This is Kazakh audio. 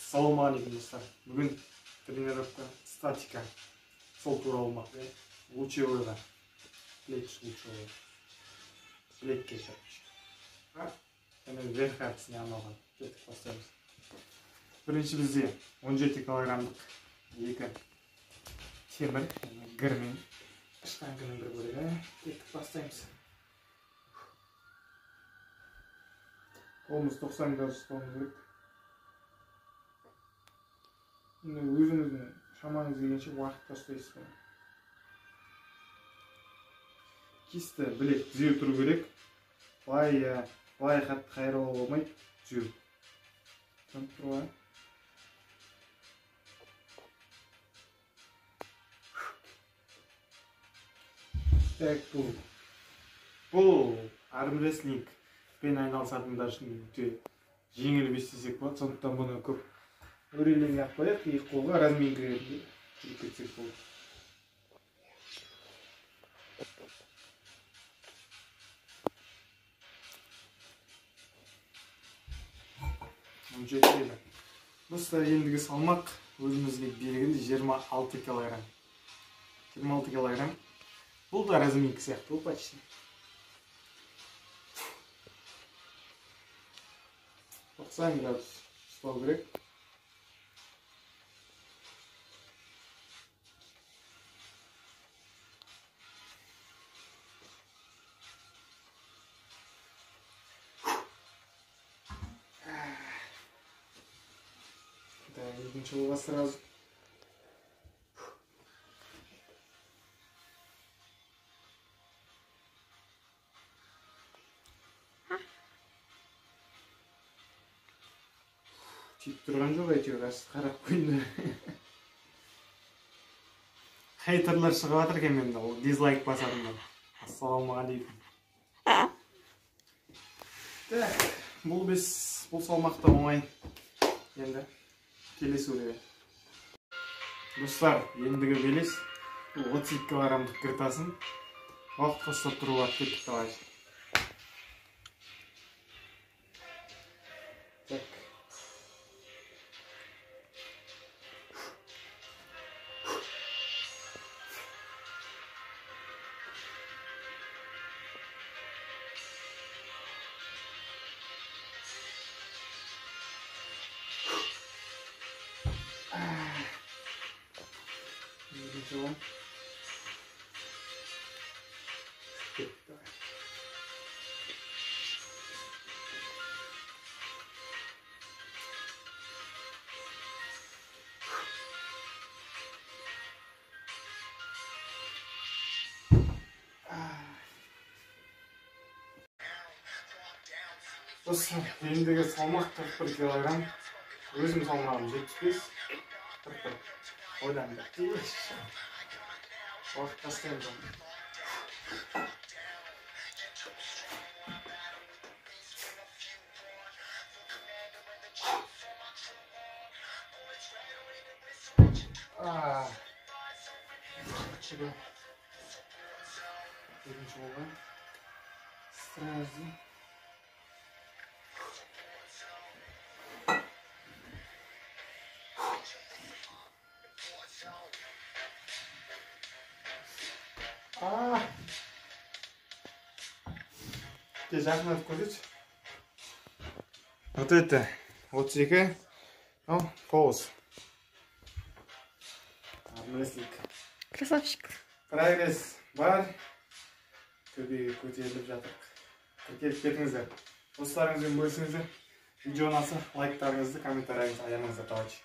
Ассалаумағалейкум, достар. Бүгін тренировка статика. Сол туралы болмақ. Лучевойға. Плеч лучевой. Білекке, короче. Және вверх әдісіне арналған. Кеттік, бастаймыз. Бірінші бізде 17 килограммдық екі темір, және гірмен штанганың бір бөлігі. Кеттік, бастаймыз. Қолымыз 90 градус ұстауымыз керек. Енді өзіңіздің шамаңыз келгенше уақытта ұстайсыз бұны. Кисті білек түзеу тұру керек. Былай қатты қайыруға болмайды, түзеу. Түсініп тұр ғой. Так, бұл армрестлингпен айналысатындар үшін өте жеңіл вес десек болады. Сондықтан бұны көп үрейленбей ақ қояйық, екі қолға разминка ретінде жүріп кетсек болады. 17 келі. Достар, ендігі салмақ өзімізге белгілі 26 килограмм. 26 килограмм. Бұл да разминка сияқты ғой почти. 90 градус ұстау керек. Да, екінші қолға сразу. Тиіп тұрған жоқ әйтеуір, ас қарап қойды. Хейтерлер шығып жатыр екен енді, ол дизлайк басатындар. Ассалаумағалейкум. Так, бұл бес, бұл салмақ та оңай. Енді келесі өлеге. Достар, ендігі белес бұл 32 килограммдық гір тасын. Уақытқа ұстап тұруға кеттік, давай. Так. Екінші қол. Кеттік, давай. Достар, ендігі салмақ 41 килограмм. Өзім салмағым 75, 41. Ойланды. Уақыт тастаймыз оны. Екінші қолға. Сразу. Те жақындатып көрсетші. Вот это 32, ну, 9. Армрестлинг. Красавчик. Прогресс бар. Төбеге көтеріліп жатыр. Тіркеліп кетіңіздер. Достарыңызбен бөлісіңіздер. Видео ұнаса лайктарыңызды, комментарийіңізді аямаңыздар. Давайте.